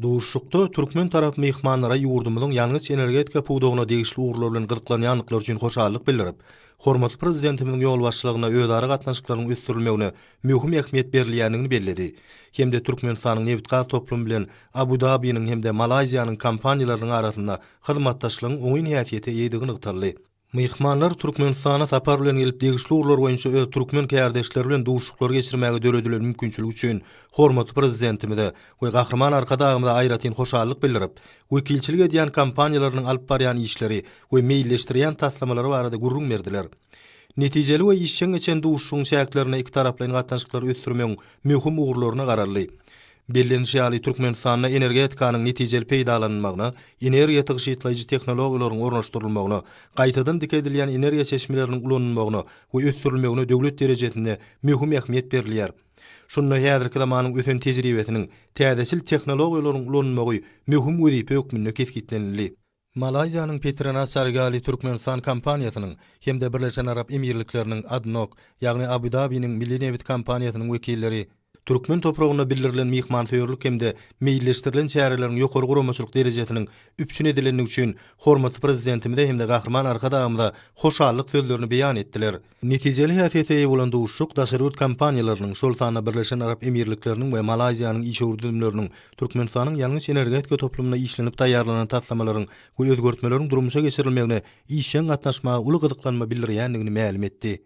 Duşuşykda türkmen tarapy myhmanlara ýurdumyzyň ýangyç-energetika pudagyna degişli ugurlar bilen gyzyklanýandyklary üçin hoşallyk bildirip, hormatly Prezidentimiziň ýolbaşçylygynda özara gatnaşyklaryň ösdürilmegine möhüm ähmiýet berilýändigini belledi hem-de Türkmenistanyň nebitgaz toplumy bilen Abu-Dabiniň hem-de Malaýziýanyň kompaniýalarynyň arasynda hyzmatdaşlygyň oňyn häsiýete eýedigi nygtaldy. Myhmanlar Türkmenistana sapar bilen gelip degişli ugurlar boýunça öz türkmen kärdeşleri bilen duşuşyklary geçirmäge döredilen mümkinçilik üçin hormatly Prezidentimize we Gahryman Arkadagymyza aýratyn hoşallyk bildirip, wekilçilik edýän kompaniýalarynyň alyp barýan işleri we meýilleşdirýän taslamalary barada gürrüň berdiler. Netijeli we işjeň geçen duşuşygyň çäklerinde ikitaraplaýyn gatnaşyklary ösdürmegiň möhüm ugurlaryna garaldy. Bellenişi ýaly, Türkmenistanda energetikanyň netijeli peýdalanylmagyna, energiýa tygşytlaýjy tehnologiýalaryň ornaşdyrylmagyna, gaýtadan dikeldilýän energiýa çeşmeleriniň ulanylmagyna we ösdürilmegine döwlet derejesinde möhüm ähmiýet berilýär. Şunda häzirki zamanyň ösen tejribesiniň, täzeçil tehnologiýalaryň ulanylmagy möhüm wezipe hökmünde kesgitlenildi. Malaýziýanyň Petronas Carigali Türkmenistan kompaniýasynyň hem-de Birleşen Arap Emirlikleriniň ADNOC, ýagny Abu-Dabiniň milli nebit kompaniýasynyň wekilleri, türkmen topragynda bildirilen myhmansöýerlik hem-de meýilleşdirilen çäreleriň ýokary guramaçylyk derejesiniň üpjün edilendigi üçin hormatly Prezidentimize hem-de Gahryman Arkadagymyza hoşallyk sözlerini beýan etdiler. Netijeli häsiýete eýe bolan duşuşyk daşary ýurt kompaniýalarynyň, şol sanda Birleşen Arap Emirlikleriniň we Malaýziýanyň işewür düzümleriniň Türkmenistanyň ýangyç-energetika toplumynda işlenip taýýarlanan taslamalaryň we özgertmeleriň durmuşa geçirilmegine işjeň gatnaşmaga uly gyzyklanma bildirýändigini mälim etdi.